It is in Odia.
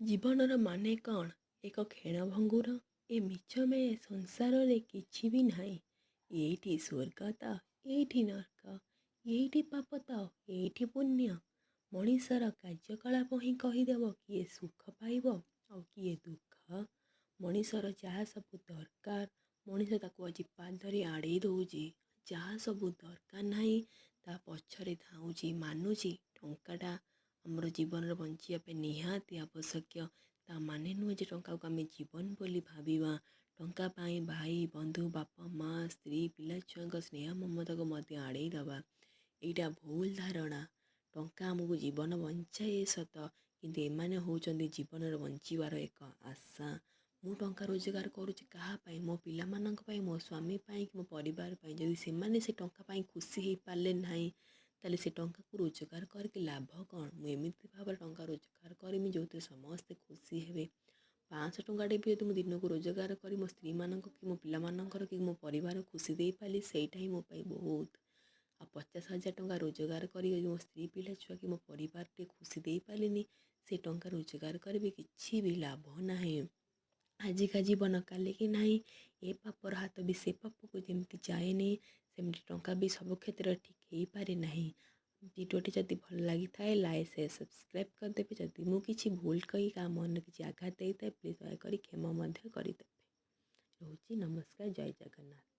ଜୀବନର ମାନେ କ'ଣ? ଏକ କ୍ଷଣଭଙ୍ଗୁର ଏ ମିଛମୟ ସଂସାରରେ କିଛି ବି ନାହିଁ। ଏଇଠି ସ୍ୱର୍ଗ ତ ଏଇଠି ନର୍କ, ଏଇଠି ପାପ ତ ଏଇଠି ପୁଣ୍ୟ। ମଣିଷର କାର୍ଯ୍ୟକଳାପ ହିଁ କହିଦେବ କିଏ ସୁଖ ପାଇବ ଆଉ କିଏ ଦୁଃଖ। ମଣିଷର ଯାହା ସବୁ ଦରକାର, ମଣିଷ ତାକୁ ଆଜି ପାଦରେ ଆଡ଼େଇ ଦେଉଛି। ଯାହା ସବୁ ଦରକାର ନାହିଁ, ତା ପଛରେ ଧାଉଁଛି। ମାନୁଛି, ଟଙ୍କାଟା ଆମର ଜୀବନରେ ବଞ୍ଚିବା ପାଇଁ ନିହାତି ଆବଶ୍ୟକ। ତା ମାନେ ନୁହେଁ ଯେ ଟଙ୍କାକୁ ଆମେ ଜୀବନ ବୋଲି ଭାବିବା। ଟଙ୍କା ପାଇଁ ଭାଇ, ବନ୍ଧୁ, ବାପା, ମା, ସ୍ତ୍ରୀ, ପିଲା ଛୁଆଙ୍କ ସ୍ନେହ ମମତାକୁ ମଧ୍ୟ ଆଡ଼େଇ ଦେବା, ଏଇଟା ଭୁଲ ଧାରଣା। ଟଙ୍କା ଆମକୁ ଜୀବନ ବଞ୍ଚାଏ ସତ, କିନ୍ତୁ ଏମାନେ ହେଉଛନ୍ତି ଜୀବନରେ ବଞ୍ଚିବାର ଏକ ଆଶା। ମୁଁ ଟଙ୍କା ରୋଜଗାର କରୁଛି କାହା ପାଇଁ? ମୋ ପିଲାମାନଙ୍କ ପାଇଁ, ମୋ ସ୍ୱାମୀ ପାଇଁ କି ମୋ ପରିବାର ପାଇଁ। ଯଦି ସେମାନେ ସେ ଟଙ୍କା ପାଇଁ ଖୁସି ହେଇପାରିଲେ ନାହିଁ, ତାହେଲେ ସେ ଟଙ୍କାକୁ ରୋଜଗାର କରିକି ଲାଭ କ'ଣ? ମୁଁ ଏମିତି ଭାବରେ ଟଙ୍କା ରୋଜଗାର କରିମି ଯେଉଁଥିରେ ସମସ୍ତେ ଖୁସି ହେବେ। 500 ଟଙ୍କାଟେ ବି ଯଦି ମୁଁ ଦିନକୁ ରୋଜଗାର କରି ମୋ ସ୍ତ୍ରୀମାନଙ୍କ କି ମୋ ପିଲାମାନଙ୍କର କି ମୋ ପରିବାର ଖୁସି ଦେଇପାରିଲି, ସେଇଟା ହିଁ ମୋ ପାଇଁ ବହୁତ। ଆଉ 50,000 ଟଙ୍କା ରୋଜଗାର କରି ଯଦି ମୋ ସ୍ତ୍ରୀ, ପିଲା ଛୁଆ କି ମୋ ପରିବାର ଟିକେ ଖୁସି ଦେଇପାରିଲିନି, ସେ ଟଙ୍କା ରୋଜଗାର କରିବି କିଛି ବି ଲାଭ ନାହିଁ। ଆଜିକା ଜୀବନ କାଲିକି ନାହିଁ। ଏ ପାପର ହାତ ବି ସେ ପାପକୁ ଯେମିତି ଯାଏନି, ସେମିତି ଟଙ୍କା ବି ସବୁ କ୍ଷେତ୍ରରେ ଠିକ୍ ହେଇପାରେ ନାହିଁ। ଭିଡ଼ିଓଟି ଯଦି ଭଲ ଲାଗିଥାଏ, ଲାଇକ୍, ସେୟାର, ସବସ୍କ୍ରାଇବ୍ କରିଦେବେ। ଯଦି ମୁଁ କିଛି ଭୁଲ କହି କାହା ମନରେ କିଛି ଆଘାତ ଦେଇଥାଏ, ପ୍ଲିଜ୍ ଦୟାକରି କ୍ଷମା ମଧ୍ୟ କରିଦେବେ। ରହୁଛି, ନମସ୍କାର, ଜୟ ଜଗନ୍ନାଥ।